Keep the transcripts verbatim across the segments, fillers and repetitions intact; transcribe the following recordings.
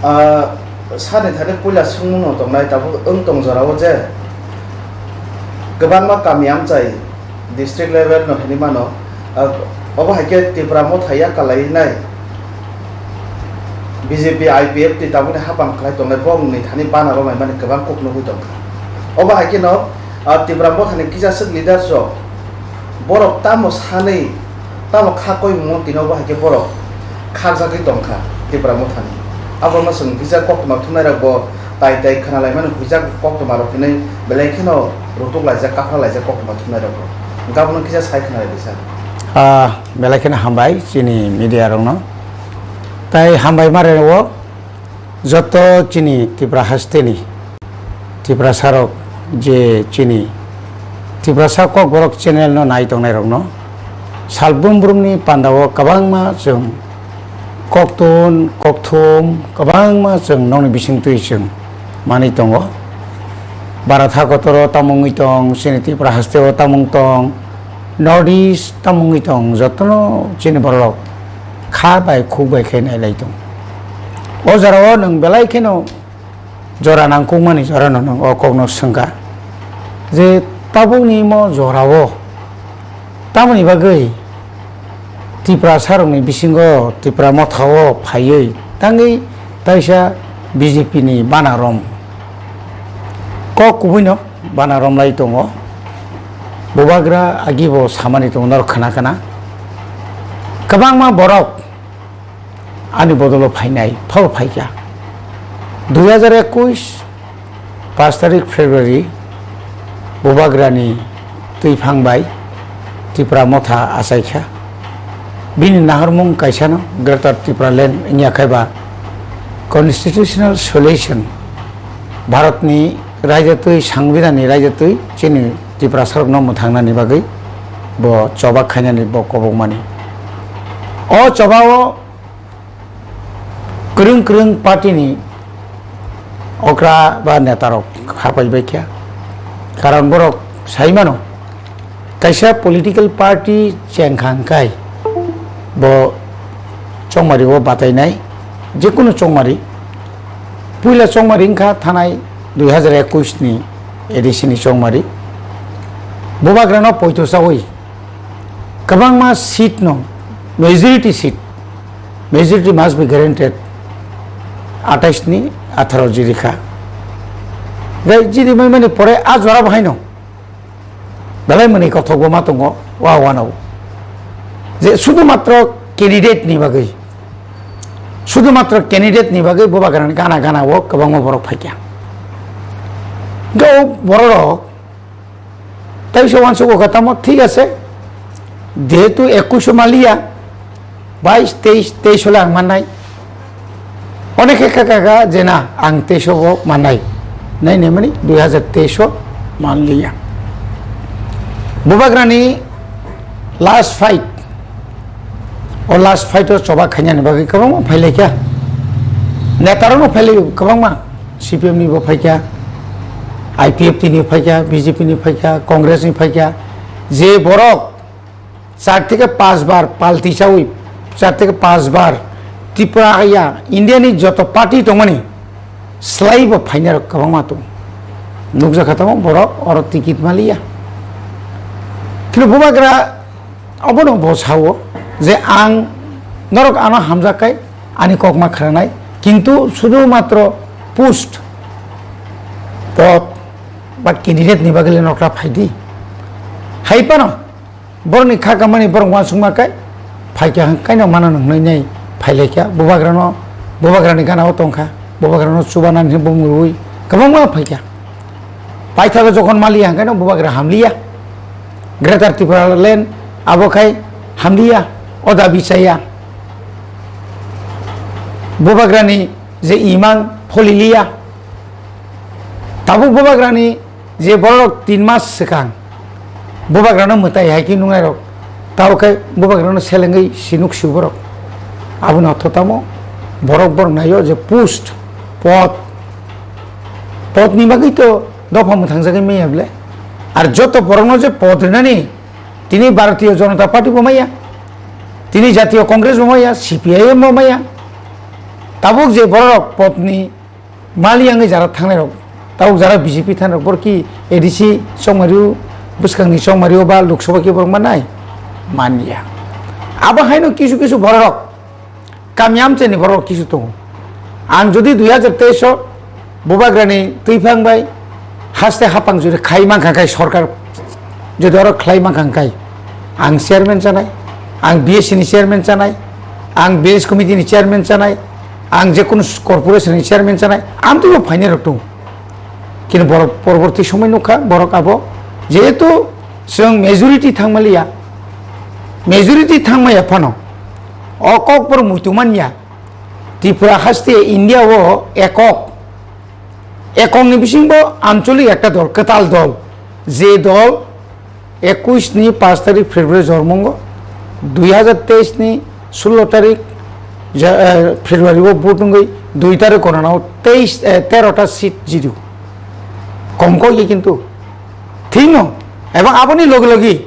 Ah, sani thani puila swngmung no tongnai, tabuk wng tong jorao je kwbangma kami amchai district level no hinwi mano. Ah, obo hai khe Tipra Motha ya kalai nai B J P, I P F T tabukni hapang khlai tongnai, bongni thani bana romai mani kwbang kok nugwi tongkha. Obo hai khe no, ah, Tipra Motha ni kisa swk leaders rok borok tamo sanwi, tamo kha koimung tino bo hai khe borok khakjagwi tongkha Tipra Mothani. Abono chwng kisa koktwma thumnairok bo tai tai khwnalaimani huijak koktwmarok hinwi belai kheno rutuk laijak, kaphra laijak koktwma thumnairok bo. Gabono kisa sai khwnalai bisa. Ah, belai kheno hambai chini media rokno. Tai hambai mare o joto chini Tipra hasteni Tiprasarok je chini Tiprasa Kokborok channel no nai tongnairokno salbrum brumni pandao kwbangma chwng koktun kokthum kwbangma chwng nokni bisingtwi chwng manwi tongo. Bharat hakotoro tamo wngwi tong, chini Tripura hasteo tamo wng tong, North East tamo wngwi tong, jotono chini bororok kha bai khuk bai khe nailai tong. O jorao nwng belai kheno jora nangkukmani jorano nwng o kokno swngkha je tabukni imo jorao tamoni bagwi Tiprasarokni bisingo Tipra Mothao phaiwi tangwi taisa B J P ni bana rom kok kubuino bana romlai tongo. Bubagra agibo samani tongo norok khna khna. Kwbangma borok ani bodolo phainai, phabo phaikha. Dui hazar ekush, pash tarik February, Bubagrani twiphang bai Tipra Motha achaikha. Bini naharmung kaisano Greater Tipraland wngya khaiba Constitutional Solution, Bharatni raijatwi, Sangbidanni raijatwi chini Tiprasarokno mwthangnani bagwi bo choba khainani bo kobokmani. O chobao kwrwng kwrwng party ni okra ba neta rok hapai bai kha, karon borok sai mano kaisa political party chengkha hwnkhe bo chongmari o batai nai, jekunu chongmari puila chongmari wngkha thanai dui hazar ekush ni A D C ni chongmari. Bubagrano poito chawi kwbangma seat no, majority seat, majority must be granted, atais ni atharo jirikha. Gai jiri mai mani pore a jora bo haino belai mani kothok bo ma tongo wa wano je sudu matro candidate ni bagwi, sudu matro candidate ni bagwi Bubagrani gana gana o kwbangma borok phaikha. Go borok Tai se uansuk o kha tamo thik ase, jehetu ekush o manliya, bais, teis, teis o le ang mannai. Onekhe kha kha kha je na ang teis o bo mannai. Nai ne mani dui hazar teis o manliya. Bubagrani last fight, o last fight o choba khainani bagwi kwbangma phailaikha. Netarokno phailaio kwbangma. C P M ni bo phaikha, I P F T ni phaikha, B J P ni phaikha, Congress ni phaikha, je borok char theke panch bar palti chawi, char theke panch bar Tripura ya India ni joto party tongmani slai bo phainai rok kwbangma tongo. Nukjakha tamo borok oro ticket maliya. Kheno bubagra obono bo sao je ang norok ano hamjak kai ani kok ma khranai, kintu sudhu matro post, pod ba candidate ni bagwi le nokra phaidi. Hai phano borokni kha kamani borok uansukma kai phaikha hwn kaino mano hwnwi nai phailaikha. Bubagrano, bubagrani gana o tongkha, bubagrano chubanani hwnwi bumung rwi kwbangma phaikha. Paithago jokhon maliya hwnkheno bubagra hamliya. Greater Tipraland abo khai hamliya, o dabi chaya. Bubagrani je imang pholiliya. Tabuk bubagrani je borok tin mas swkang bubagrano mwtai hai khe nungnairok, tabuk khai bubagrano selengwi sinuk si borok. Abono ortho tamo borok borok naio je post, pod, pod ni bagwi to dopha mwthangjagwi manya bwle. Ar joto borokno je pod rinani, tini Bharatiya Janata Party bo maya, tini Jatiya Congress bo maya, C P I M bo maya, Tabuk je borok podni mali wngwi jara thangnairok, tabuk jara B J P thangnairok, borok ki A D C chongmario, bwskangni chongmario ba Lok Sabha ki borok manai? Manya. Abo haino kisu kisu borok, kami amchaini borok kisu tongo. Ang jodi dui hajar teis o Bubagrani twiphang bai haste hapang jodi khai mankha khai, sorkar jodi oro khlai mankha khai, ang chairman chanai, ang B S C ni chairman chanai, ang village committee ni chairman chanai, ang jekunu corporation ni chairman chanai, ang twibo phainai rok tongo. Kini borok porborti somoi nukha, borok abo jehetu chwng majority thangmaliya, majority thangmaya phano o kok borok muitu manya. Tripura haste India o ekok, ekokni bisingo ancholik ekta dol, kwtal dol, je dol ekush ni paanch tarik February jormongo, dui hajar teis ni sullo tarik ja-, eh, February o vote wngwi dui tarik gwnanao teis, eh, tero ta seat jidu. Kom kok ye kintu. Thik no? Ebong aboni logi logi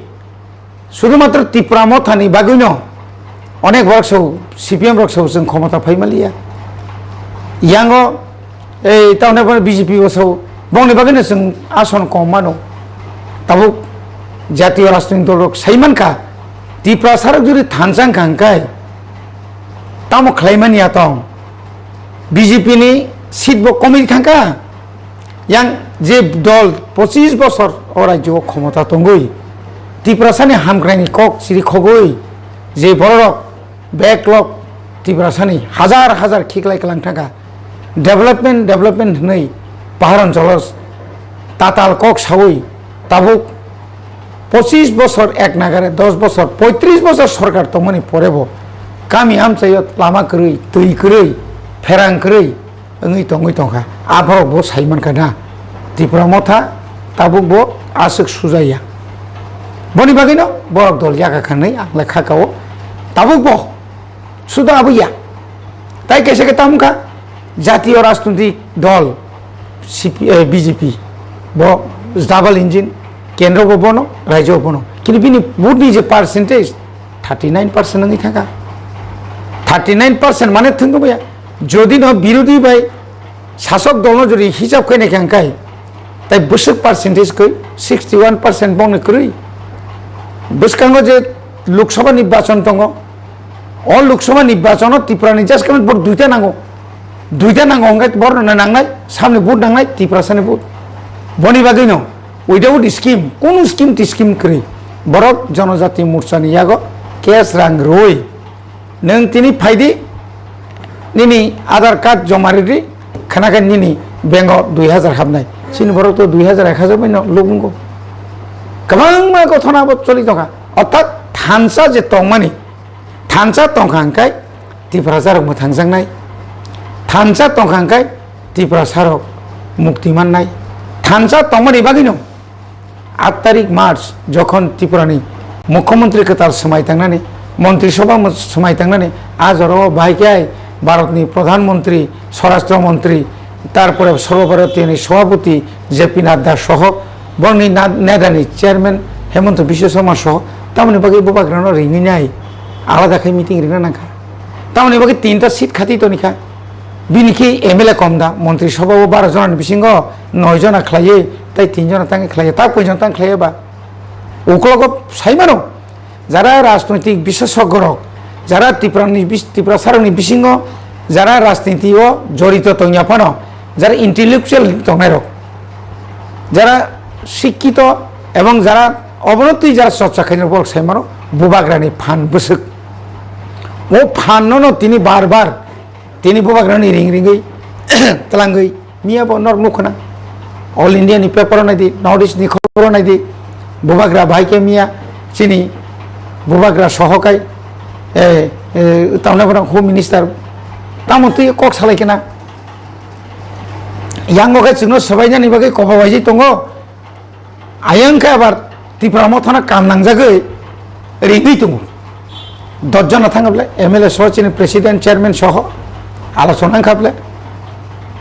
Sudhumatro Tipra Mothani bagwino onek borok so, C P M rok so chwng khomota phaimaliya. Yango ei taune bono B J P bo so, bongni bagwino chwng ason kom mano. Tabuk jatiyo rajniti dol rok sai mankha, Tiprasa rok jodi thansa wngkha hwnkhe tamo khlaimani ya tong? B J P ni seat bo komwi thangkha. Yang je dol pochis bosor o rajyo o khomota tongwi Tiprasani hamkraini kok chiri khogwi je bororok backlog Tiprasani hajar hajar khiklai kwlang thangkha, development, development hwnwi pahar oncholo tatal kok sawi tabuk pochis bosor ek nagare, dos bosor, poitris bosor sorkar tongmani porebo kami amchaio lama kwrwi, twi kwrwi, pherang kwrwi wngwi tongwi tongkha. A borok bo sai mankha na, Tipra Motha tabuk bo aswk sujaya. Boni bagwino borok dol yaga khanwi ang le khakao. Tabuk bo sudo abo ya. Tai kaisa khe tamo kha jatiyo rajnitik dol C P, eh, B J P bo double engine, kendro bo bono, rajyo bo bono. Kintu bini vote ni je percentage, thirty nine percent wngwi thangkha. Thirty nine percent mane thwngwi ya. Jodi no birodhi bai sasok dol no jodi hisab khaina khe hwnkhe, tai bwswk percentage khe sixty one percent bongni kwrwi. Bwskango je Lok Sabha nirbachon tongo, o Lok Sabha nirbachon o Tripura ni just khe vote duita nango. Duita nango hwnkhe borok no nangnai, samni vote nangnai, Tiprasa ni vote. Boni bagwi no without scheme, kunu scheme ti scheme kwrwi. Borok Jonojati Morcha ni yago cash rang rwi. Nwng tini phaidi, nini Aadhaar card joma ridi, khana khe nini bank o dui hajar habnai. Chini borok to dui hajar, ek hajar bai no luk nungo. Kwbangma gothona bo choli tongkha. Orthat thansa je tongmani, thansa tongkha hwnkhe Tiprasa rok mwthangjaknai. Thansa tongkha hwnkhe Tiprasa rok mukti mannai. Thansa tongmani bagwino Aat tarik March jokhon Tripurani Mukhyamantri kwtal swmai tangnani, Montri Sabha mo-, swmai tangnani, a jorao bahai khe Bharatni Pradhan Mantri, Swarashtra Mantri, tarpore Sarba Bharatiya ni Sabhapati J P Nadda soho, borokni na-, nedani chairman Hemanta Biswa Sarma soho, tamoni bagwi bubagrano ringwi nai alada khe meeting rwna nangkha. Tamoni bagwi tinta seat khati tonikha. Bini khe M L A kom da, Montri Sabha o baro jona ni bisingo noi jona khlaiwi, tei tin jona tangwi khlaiwi, ta koi jona tang khlaiwi ba? Uklogo sai mano, jara rajnoitik bisesogorok, jara Tiprani bis-, Tiprasarokni bisingo jara rajniti o jorito tongya phano, jara intellectual tongnairok, jara sikkito ebong jara obono twi jara chorcha khainai borok sai mano, bubagrani phan bwswk. O phanno no tini bar bar tini bubagrani ring ringwi twlangwi miya bo norok nukho na. All India ni paper o naidi, North East ni khobor o naidi, bubagra bahai khe miya chini bubagra soho kai, eh, eh, tamna borok Home Minister tamo twi kok salai khe na. Yango khe chwngno swbainani bagwi kobo waijwi tongo. Ayang khe abar Tipra Mothano kam nangjagwi ringwi tongo. Dos jona thangkha ble, M L A soho chini president, chairman soho alochona wngkha ble.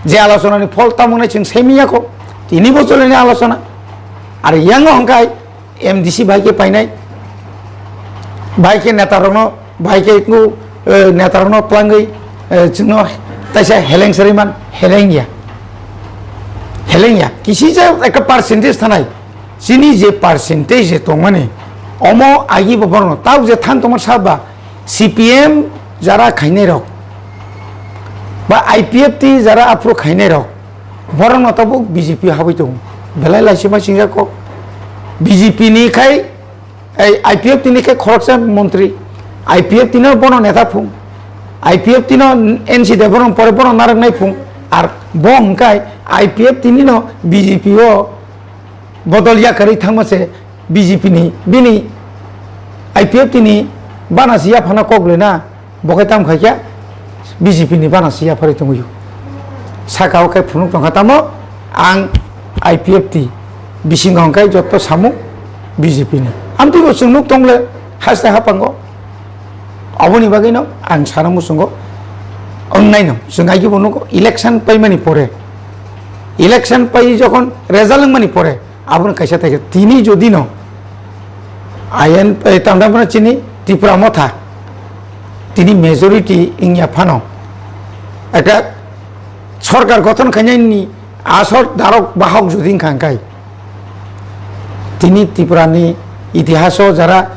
Je alochonani phol tamo wngnai chwng saimanya kho, tini bocholini alochona. Ar yango hwnkhe M D C bai khe painai, bai khe netarokno, bai khe ku, eh, netarokno twlangwi, eh, chwngno Taisa heleng sariman, heleng ya. Heleng ya. Kisi je ekta percentage thanai. Chini je percentage je tongmani, omo agi bo borno. Tabuk je thang tongma saba, C P M jara khainai rok. Ba I P F T jara aphuru khainai rok. Borno tabuk B J P habwi tongo. Belai laisima singjak kok. B J P ni khai Ei I P F T ni khe khoroksa montri, I P F T no bono neta phung, I P F T no N C Debbarma pore bono narwknai phung, ar bo hwnkhe I P F T ni no B J P o bodol yakarwi thangma se B J P ni, bini I P F T ni bana si yaphana kok le na. Bo khe tamo khai khe B J P ni bana si yapharwi tongwi. Saka o khe phunuk tongkha tamo ang I P F T bisingo hwnkhe joto samung B J P ni. Amtwi bo chwng nuk tong le haste hapango. Aboni bagwi no ang sana muchungo wngnai no. Chwng aigwi bo nugo election paimani pore, election pai jokhon result wngmani pore, Abono kaisa taisa tini jodi no ayan, eh, tangda bono chini Tipra Motha tini majority wngya phano, ekta sorkar gothon khainani asol darok bahok jodi wngkha hwnkhe, tini Tripura ni itihaso jara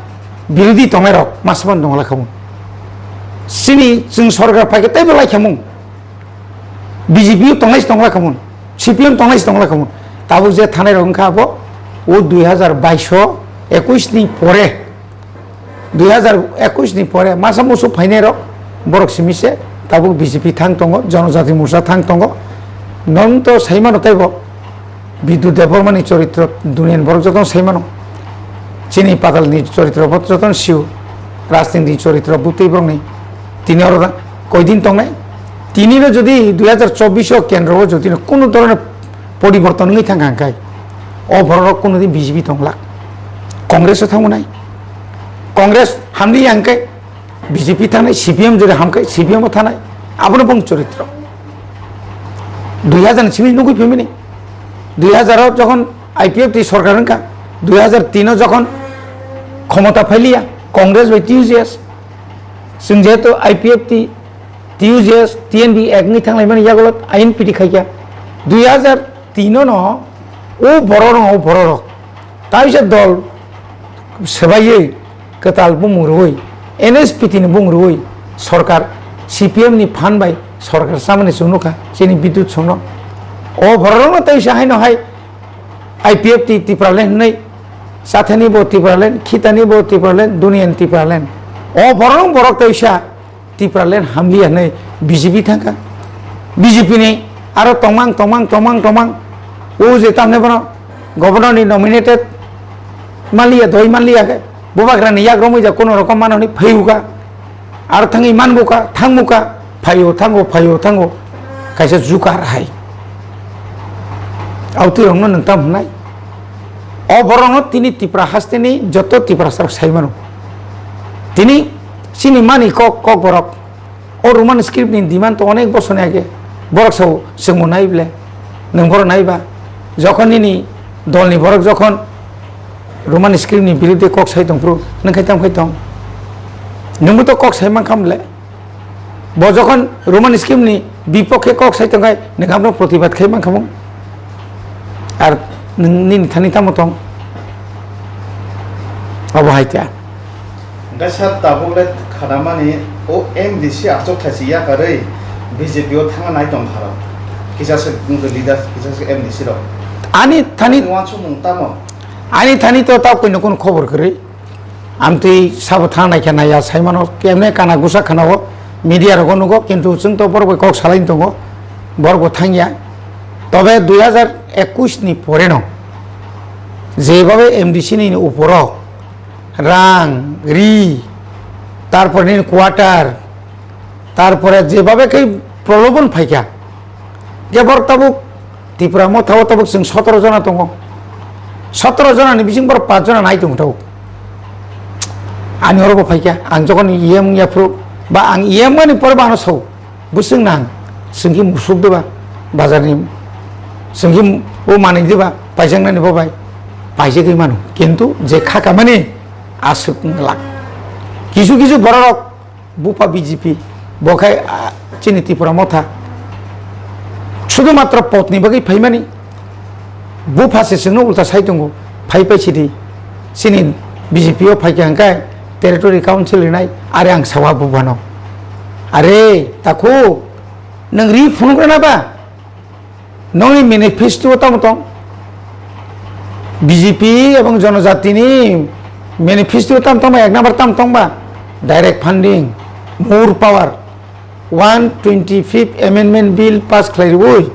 birodhi tongnai rok masman dongla khamu. Chini chwng sorkar phaikhe teibo lai khamung. B J P o tongnai se tongla khamung, C P M tongnai se tongla khamung. Tabuk je thanai rok wngkha abo o dui hazar bais o ekush ni pore, dui hazar ekush ni pore masa musu phainai rok borok simi se tabuk B J P thang tongo, Jonojati Morcha thang tongo. Nong to sai mano teibo Bidyu Debbarmani choritro duniani borok jotono sai mano. Chini patalni choritro bo jotono sio. Rajniti choritro bwtwi borokni. Tini oro da koidin tongnai. Tini no jodi dui hazar chobbish o kendro o jodi no kunu dhoroner poriborton wngwi thangkha hwnkhe, o borok rok kunu din B J P tong glak. Congress o thangbo nai. Congress hamli ya hwnkhe B J P thanai, C P M jodi hamkhe C P M o thanai, abono bong choritro. Dui hazar ni simi nugui phimini. Dui hazar o jokhon I P F T sorkar wngkha, dui hazar tin o jokhon khomota phailiya, Congress bai T U J S, chwng jehetu I P F T, T U J S, T N V Act wngwi thanglaimani yagulo ain piti khaikha. Dui hazar tin o no o borok rok, o borok rok taisa dol swbaiwi kwtal bumung rwui, N S P T ni bumung rwui sorkar C P M ni phan bai sorkar chamani chwng nukha chini Bidyut Songno. O borok rokno taisa haino hai I P F T Tipraland hinwi, chathani bo Tipraland, khitani bo Tipraland, duniani Tipraland. O borok rok borok taisa Tipraland hamliya hinwi B J P thangkha. B J P ni aro tongmang, tongmang, tongmang, tongmang. O je tamne bono governor ni nominated manliya, doi manliya khe. Bubagra ni yak romwi ja kono rokom mano hinwi phaiuka. Aro thangwi manbuka, thangmuka. Phaio, thango, phaio, thango. Kaisa jukar hai. Autwi rokno nwng tam hwnai. O borokno tini Tipra hasteni joto Tiprasa rok sai mano. Tini chini mani kok, kok borok. O Roman script ni demand to onek bosor ni age. Borok sao chwngbo nai ble. Nwng borok nai ba. Jokhon nini dol ni borok jokhon Roman script ni biruddhe kok sai tong phuru, nwng khai tam khai tong. Nwngbo to kok sai man kham le. Bo jokhon Roman script ni bipokhe kok sai tong khai, nwng abono protibad khai man khamung. Ar nwng nini thani tamo tong? Abo hai kha. Hwnkhe sir, tabuk le khanamani o M D C achuk thaisi yakarwi B J P o thangna nai tong kha rok. Kisa se wngkha leader, kisa se M D C rok. Ani thani Ani wansukmung tamo? Ani thani to tabuk kunu khobor kwrwi. Amtwi sabo thang naikha naiya saimano, kemne kana gusa khana o media rogo nugo, kintu chwng to borok bai kok salaini tongo, borok bo thangya. Tobe dui hazar ekush ni pore no jebabe M D C ni uporo rang, ri, tarpore nini quarter, tarpore jebabe khe prolobon phaikha. Khe borok tabuk Tipra Motha o tabuk chwng sotoro jona tongo. Sotoro jona ni bising borok paanch jona nai tongo tabuk. Ani oro bo phaikha, ang jokhon E M wngya phuru, ba ang E M wngmani pore bo ano sao, bwswk nang, chwng khe musuk deba, bazar ni, chwng khe o manwi deba, paijak nani bo bai, paijagwi mano. Kintu je kha kamani aswk wng glak. Kisu kisu borok rok Bupha B J P, bo khai, ah, chini Tipra Motha, Sudu matro potni bagwi phaimani. Bupha se chwngno ulta sai tongo, phai pai sidi. Chini B J P o phaikha hwnkhe territory council rinai, are ang sawa buphano. Are, takhu, nwng ri phunukna ba? Nongni manifesto tamo tong? B J P ebong Jonojatini manifesto tamo tong ba, ek number tamo tong ba? Direct funding, more power. One twenty fifth Amendment Bill pass khlai rwui,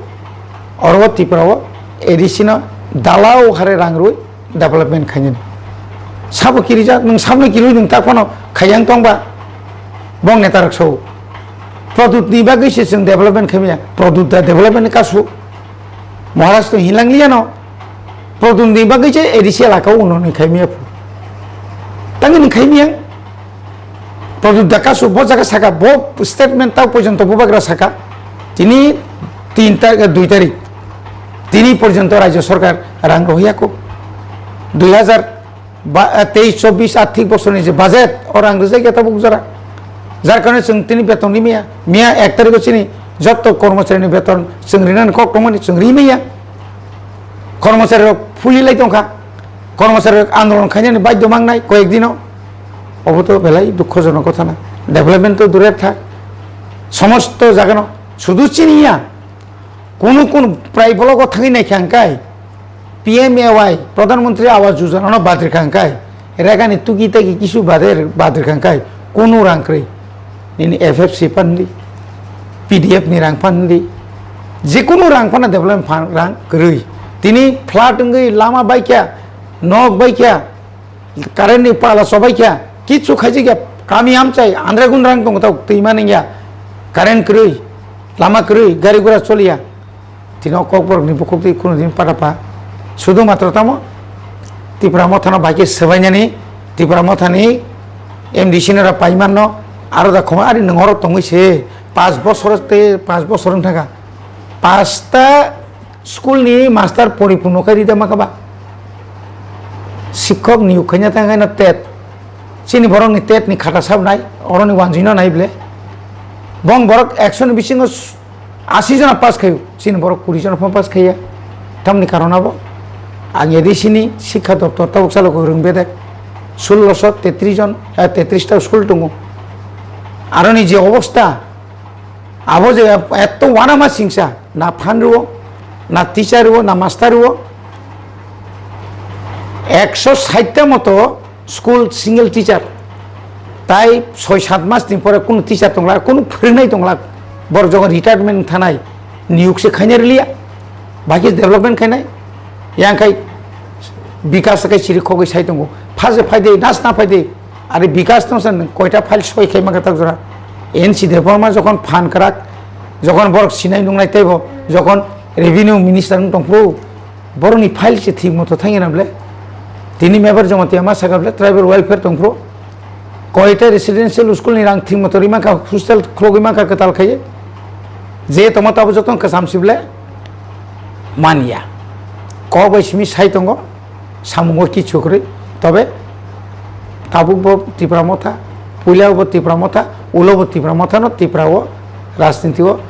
oro Tripura o A D C no dalao hare rang rwui development khainani. Sabo kirijak, nwng sabno kirwi nwng tak phano khaiyang tong ba? Bong neta rok sao. Product ni bagwi se chwng development khaimaya. Product da development ni kasu. Maharaj to hilang liya no. Product ni bagwi se A D C elaka o uno ni khaimaya phu. Tangi ni khaimaya. Product da kasu bo jaga saka, bo statement tao porjonto bubagra saka. Tini tin ta-, dui tarik. Tini porjonto rajyo sarkar rang rohiya ko. Dui hajar ba-, eh, teis chobbish arthik bosorni je budget, o rang rijak ya tabuk jora. Jar karone chwng tini beton ri maya. Miya ek tarikh o chini jotto kormocharini beton chwng rinani kok tongmani chwng ri maya. Kormochari rok phuli lai tongkha. Kormochari rok andolon khainani baidhyo mangnai koyek dino. Obo to belai dukhojonok kotha na. Development to durer thak. Somosto jagano sudu chini ya. Kunu kunu prai blogo thangwi naikha hwnkhe P M A Y, Pradhan Mantri Awas Yojana no badir kha hwnkhe, regani tuki taki kisu badir, badir kha hwnkhe, kunu rang kwrwi. Nini F F C phan di, P D F ni rang phan di, jekunu rang phano development phan rang kwrwi. Tini flood wngwi lama baikha, nok baikha, current ni pala chobaikha, kichu khaijikya, kami amchai, andra gundrang tong tok, twi mani ya, current kwrwi, lama kwrwi, gari gura choliya. Tino Kokborok ni bukhuk twi kunu din pata pa. Sudu matro tamo, Tipra Motha no bai khe swbainani, Tipra Motha ni M D C no ra paimanno, aro da khoma ari nwng oro tongwi se, pas bosor te, pas bosor wng thangkha. Pasta school ni master poripunno khe rida makha ba. Sikhok niyuk khaina thang khaina tet. Chini borok ni tet ni khata sab nai, oro ni wanjui no nai ble. Bong borok ekso ni bisingo s-, asi jona pass khayo, chini borok kuri jona phano pass khaiya. Tamni karon abo, ang A D C ni sikha doptor tabuk salo kwrwng bedek. Sullo so tetris jon, eh, tetris ta school tongo. Aroni je obostha, abo je etto wanama singsa, na phan rwo, na teacher rwo, na master rwo. Ekso sait ta moto school single teacher. Tai soi sat mas ni pore kunu teacher tongla, kunu phwrwngnai tongla. Bor jogon retirement thanai, niyuk se khaina riliya. Baki development khainai. Yang khai bikas khai chiri khogwi sai tongo. Phaje phaide, nas na phaide. Ari bikas tong san koita file soi khai maka tak jora. N C Debbarma jokhon phan kwrak, jokhon borok sinai nungnai teibo, jokhon revenue minister wng tongphuru, borokni file se thik moto thangya na ble. Tini mebar joma tiya ma saka ble tribal welfare tongphuru. Koita residential school ni rang thik moto ri mankha, hostel khulogwi mankha kwtal khaiye. Je tongma tabo jotono kwcham si ble manya. Kok bai simi sai tongo. Samungo kichu kwrwi. Tobe tabuk bo Tipra Motha, puila bo Tipra Motha, ulo bo Tipra Motha no Tipra o rajniti o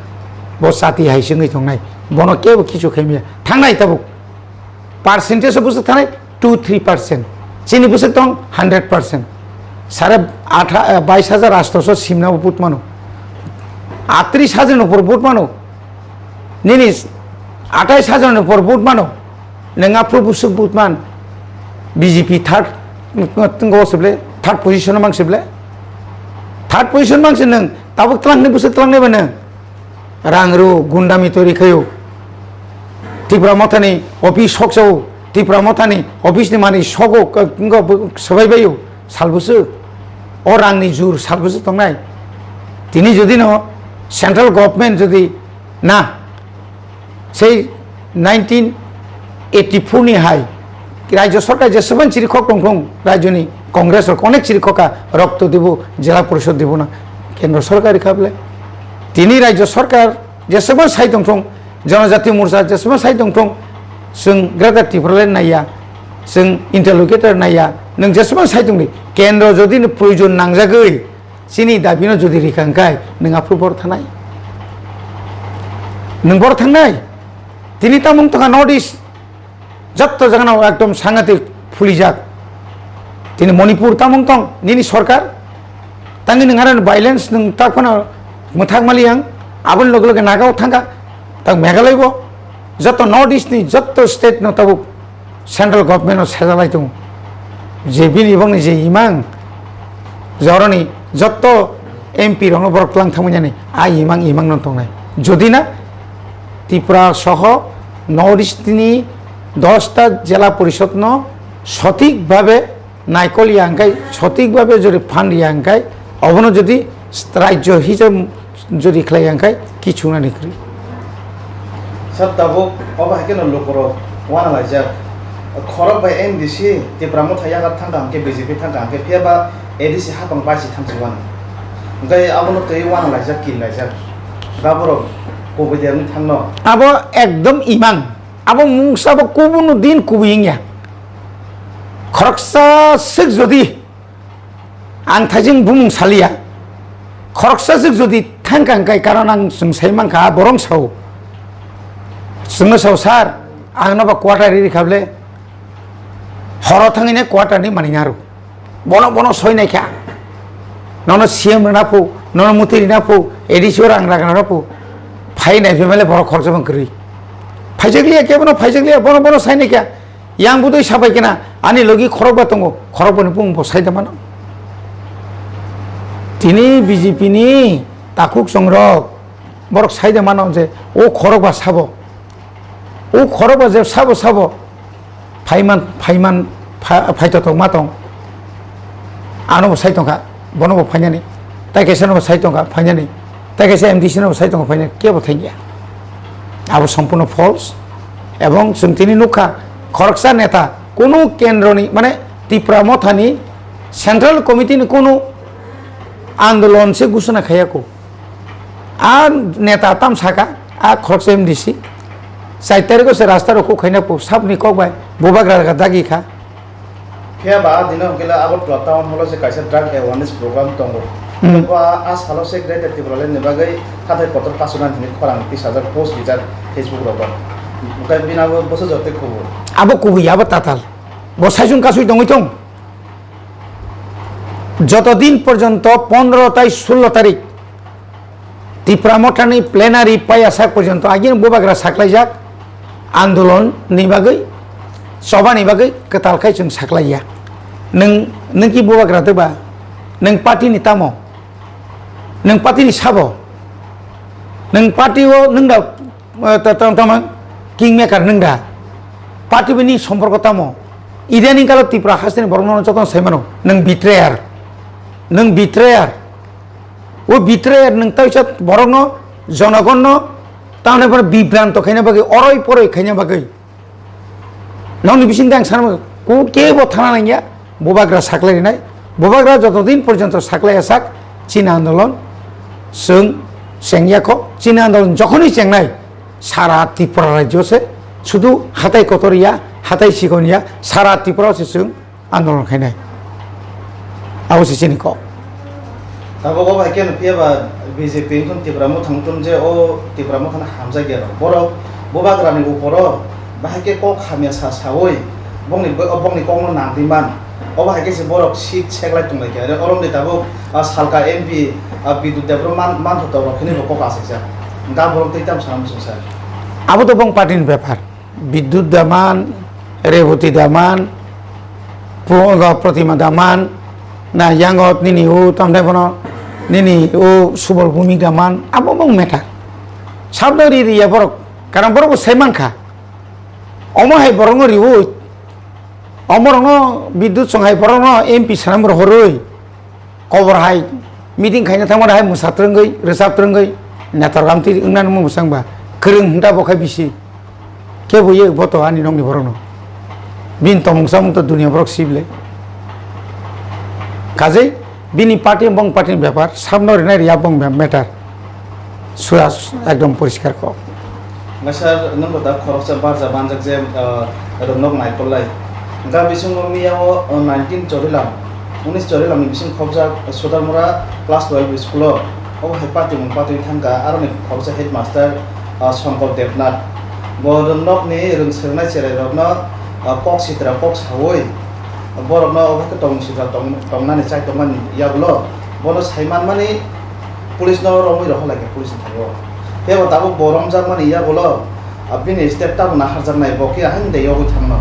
bo chati hai se wngwi tongnai. Bono kebo kichu khaimya. Thangnai tabuk. Percentage o bwswk thangnai two three percent. Chini bwswk tong hundred percent. Sare atha, eh, bais hajar atshosho simna bo vote mano. Atris hajar ni upor vote mano. Nini atais hajar ni upor vote mano. Nwng aphuru bwswk vote man. B J P third, ngo sible, third position o mang sible. Third position mang se nwng, tabuk twlang ni bwswk twlang nai ba nwng. Rang rw, gundami twi rw khaio. Tipra Mothani office sok sao, Tipra Mothani office ni manwi sogo, k-, ngo bo swbai baio, sal bwswk. O rang ni jur sal bwswk tongnai. Tini jodi no central government jodi na, sei nineteen eighty-four ni hai Rajya Sarkar jeswbang chirikhok tongthung, rajyoni Congress rok onek chirikhok kha, rokto dibo, Jila Porishod dibo na, Kendra Sarkar rikha bole. Tini Rajya Sarkar jeswbang sai tongthung, Janajati Morcha jeswbang sai tongthung, chwng Greater Tipraland naiya, chwng interlocutor naiya, nwng jeswbang sai tongdi, Kendra jodi no proyojon nangjagwi, chini dabi no jodi rikha hwnkhe, nwng aphuru bor thanai? Nwng bor thangnai? Tini tamung tongkha North East, jotto jagano ekdom sangatik phulijak. Tini Manipur tamung tong, nini sorkar, tangi nwng aroni violence nwng tak phano mwthak mali ang, aboni loge loge Nagao thangkha, tak Meghalaya bo, jotto North East ni jotto state no tabuk central government no sejalai tongo. Je bini bongni je imang, joroni jotto M P rokno borok tlang thangmani, a imang, imang no tongnai. Jodi na Tripura soho North East ni dosta jela porishod no sothik bhabe naikol ya hwnkhe, sothik bhabe jodi phan ya hwnkhe, obono jodi rajyo hisab jodi khlai ya hwnkhe, kichunani kwrwi. Sir, tabuk obo hai kheno lukurok uanalaijak. Khorok bai M D C Tipra Motha yagar thangkha hwnkhe, B J P thangkha hwnkhe, phiya ba A D C hapang bai si thangsi uan. Hwnkhe abono twi uanalaijak, kinlaijak. Gaborok kubui derni thangno. Abo ekdom imang. Abo mungsa bo kubunu din kubui wngya. Khoroksa swk jodi ang thaijing bumung saliya, khoroksa swk jodi thangkha hwnkhe, karon ang chwng sai mankha, borong sao. Chwngno sao, "Sir, ang noba quarter riri kha bwle." Horo thangwi nai quarter ni manwi naro. Bono, bono soi nai kha. Nono C M rwna phu, nono mutwi rwna phu, A D C o rang rwna phu. Phai nai phi male borok khoroksa bang kwrwi. Phaijak liya khe bono, phaijak liya, bono, bono sai nai kha. Yang budui sabai kena, ani logi khorokba tongo, khorokbani bumung bo saida mano. Tini B J P ni takhuk chongrok, borok saida mano je, o khorokba sabo. O khorokba je sabo sabo, phaiman, phaiman, pha-, phaitotok ma tong. Ano bo sai tongkha, bono bo phainani. Tai kaisa no bo sai tongkha, phainani. Tai kaisa M D C no bo sai tongkha, phainani. Kebo thangya. Abo sompurno false. Ebong chwng tini nukha, khoroksa neta, kunu kendroni, mane Tipra Mothani Central Committee ni kunu andolon se gusuna khayako. A neta tam saka, a khoroksa M D C. Char tarikh o se rasta rok khaina po, sabni kok bai, bubagra dagi kha. Phiya ba, a dino hwnkhe le Agartala Town Hall o se kaisa drug awareness program tongo. Hmm. Bo a, a salo se Greater Tipraland ni bagwi hathai kotor kasuna hwnwi khorang tis hajar post rijak Facebook rogo. Hwnkhe bini abo bwsajwk tei kubui. Abo kubui, abo tatal. Bo saichung kasui tongwi thung. Joto din porjonto pondro tai sullo tarik Tipra Mothani plenary paiya sak porjonto agini bubagra saklaijak andolon ni bagwi, choba ni bagwi kwtal khai chwng saklaiya. Nwng, nwng ki bubagra twba? Nwng party ni tamo? Nwng party ni sabo? Nwng party o nwng da, eh, ta-, ta-, tamo kingmaker nwng da? Party bini somporko tamo? Idani kalo Tipra hasteni borok no jotono sai mano, nwng betrayer. Nwng betrayer. O betrayer nwng taisa borokno, jonogonno, tamni bono bibranto khaina bagwi, oroi poroi khaina bagwi. Nokni bisingtwi ang sanma, ko kebo thana nangya, bubagra saklai rinai. Bubagra joto din porjonto saklai asak, chini andolon chwng chengya kho. Chini andolon jokhonwi chengnai, sara Tripura rajyo se, sudu hatai kotor ya, hatai sikon ya, sara Tripura se chwng andolon khainai. Abo se chini kok. Tabuk o bai khe phiya ba B J P wngthun Tipra Motha wngthun je o Tipra Motha no hamjak ya rok. Borok bubagra ni upor o bahai khe kok hamya sa saui bongni, bongni kok no nangri man. O bahai khe se borok seat seklai tonglai khe. Are orom de tabuk, ah, salka M P, ah, Bidut Debbarma man, man tho tok rok hwnwi bo kok asai jak. Ga borok tei tam sana muchung sa. Abo to bong party ni bepar. Bidyut Daman, Reboti Daman, Pu-, Protima Daman, na yango nini o tamthai bono, nini o Subal Bhumik Daman, abo bong meta. Sabdo ri ri ya borok, karon borok bo sai mankha. Omo hai borok no riwi, omo rok no Bidyut song hai borok no M P sanam rok horwi. Kobor hai meeting khaina thangmani hai mwsa twrwngwi, rwchap twrwngwi, netor gamti wngna nungmung bwsang ba kwrwng hwnta bo khai bisi. Kebo ye bo to ani nokni borokno. Bini tongmung chamung to duniya borok sibile. Kajei bini party bong party ni bepar, sabno rinai riya bong matter. Sura ekdom poriskar kok. Ngasar nungbo da khoroksa barja banjak je, ah, rwngnok naikolai. Ga bisingo miya o, ah, nineteen chorilam, unis chorilam ni bising khobjak Sodarmura class twelve school o. Obo hai patimung patwi thangkha, aroni khoroksa headmaster, ah, Shankar Debnath. Bo rwngnokni rwngswngnai cherairokno, ah, kok sitra kok saui, borokno obo khe tong sitra tong-, tongnani chai tongmani yagulo, bono sai manmani police no romwi rohor lai khe police ni thani o. Tei bo tabuk bo romjakmani yagulo, ah, bini step tabuk naharjaknai, bo khe ahai de yogwi thangno.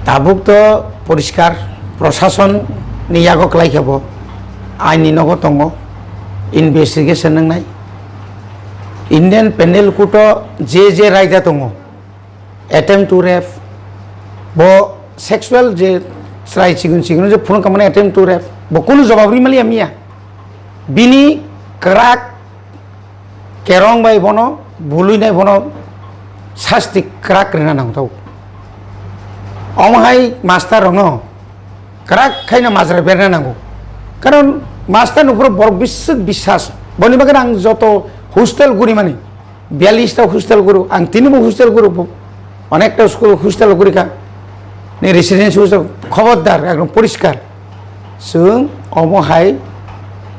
Tabuk to poriskar, prosason ni yago kwlai khe bo aini nogo tongo, investigation wngnai. Indian Penal Code o je je raida tongo, attempt to rape, bo sexual je chwrai chigon chigon je phone kamani attempt to rape, bo kunu jobab ri maliya miya. Bini kwrak kerong bai bono, bului nai bono sasti kwrak rina nang tau. Omo hai master rokno kwrak khaina majra berna nango. Karon master ni upor borok biswk biswas. Boni bagwi ang joto hostel guri mani, biyallis ta hostel guru, ang tini bo hostel guru, bo onekta school hostel guri kha. Ni residence hostel, khobordar, ekdom poriskar. Chwng omo hai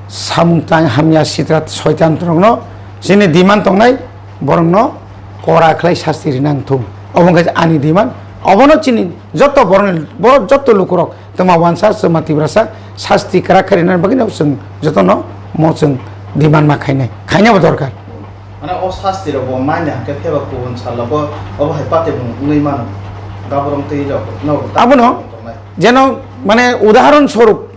samung tang hamya sitra soitan rokno chini demand tongnai, borokno kora khlai sasti rina nang thung. Obo wngkha ani demand. Obono chini joto borokni, borok joto lukurok Twma wansa, twma Tiprasa, sasti kwrak khe rinani bagwino chwng jotono mo chwng demand ma khainai, khainabo dorkar. Mane o sasti rok bo manya hwnkhe pheba kubun salo bo obo hai pate mung wngwi mano. Gaborong twi rok no. Abono tongnai. Jeno mane udaharon swarup,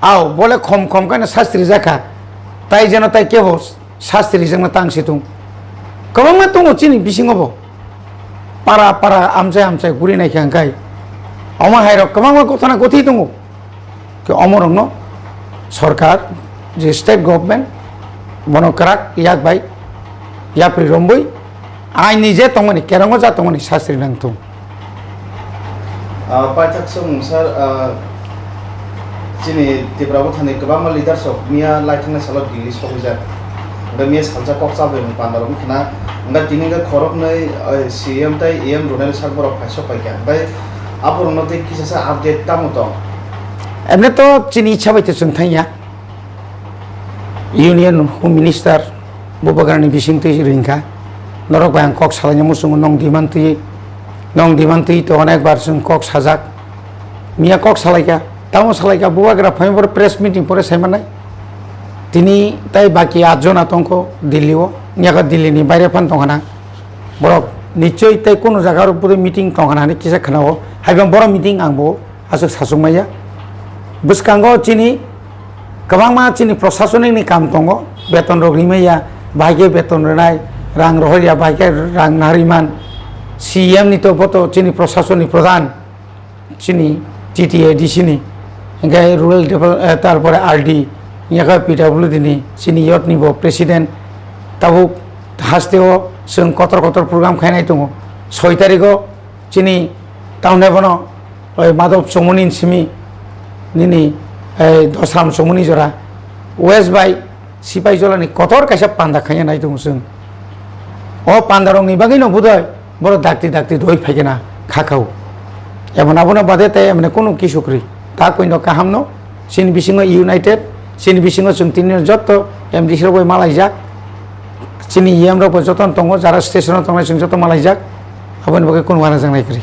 ao bole khom khom khe sasti rijak kha, tai jeno tai kebo sasti rijakna tang si tung. Kwbangma tongo chini bisingo bo. Para para amchai amchai guri nai khe hwnkhai. Omo hai rok kwbangma gotana gothi tongo. Khe omo rokno sorkar je state government bono kwrak yak bai yapri romboi aini je tongmani kerongo ja tongmani sasti nang thung. Ah, paithak song sir, ah, chini Tipra Mothani kwbangma leaders rok miya laithangna salo Delhi sogwijak. Hwnkhe miya salsa kok chabwi mung panda rok wngkha na. Hwnkhe tini hwnkhe khoroknwi, ah, C M tei E M Ronel sir borok phaisok paikha. Hwnkhe aborokno tei kisa sa update tamo tong? Emne to chini ichha bai to chwng thangya. Union Home Minister Bubagrani bisingtwi ringkha. Norok bai ang kok salaina muchungo nong demand twi, nong demand twi to onek bar chwng kok sajak. Miya kok salaikha, tamo salaikha Bubagra phaima pore press meeting pore saimanai. Tini tai baki at jona tongkho Delhi o, miyakha Delhi ni baire phan tongkhana. Borok nichoi tai kono jaga rok pore meeting tongkhana hinwi kisa khwnao. Haiba boro meeting ang bo aswk sasuk maya. Bwskango chini kwbangma chini prosasonik ni kam tongo, beton rok rimaya, bahai khe beton rwnai, rang rohorya, bahai khe rang nariman. C M ni to boto chini prosasoni pradhan, chini T T A D C ni, hingke rural develop, eh, tarpore R D, yakha P W D ni, chini yot ni bo president, tabuk haste o chwng kotor kotor program khainai tongo. Soi tarikh o chini town hall bono, oi Madhop Chongmani simi nini, ei Dosram Chongmani jora West bai Sipaijolani kotor kaisa panda khaina nai tongo chwng. O pandarokni bagwino budai borok dakti dakti doi phaikena khakhao. Emon abono bade tei emne kunu kisukri ta koino kahamno. Chini bisingo united, chini bisingo chwng tini jotto M D C rok bai malaijak, chini E M rok bai jotono tongo, jara station o tongnai chwng joto malaijak, aboni bagwi kunu uanajaknai kwrwi.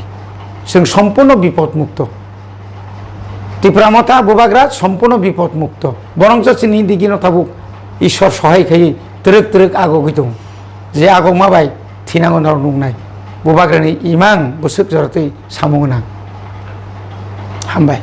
Chwng sompurno bipod mukto. Tipra Motha Bubagra sompurno bipod mukto. Borongso chini digino tabuk Ishwar sohai khaiwi twrwk twrwk agogwi tongo. Je agokma bai thinango norok nuknai. Bubagrani imang bwswk joratwi samung gwnang. Hambai.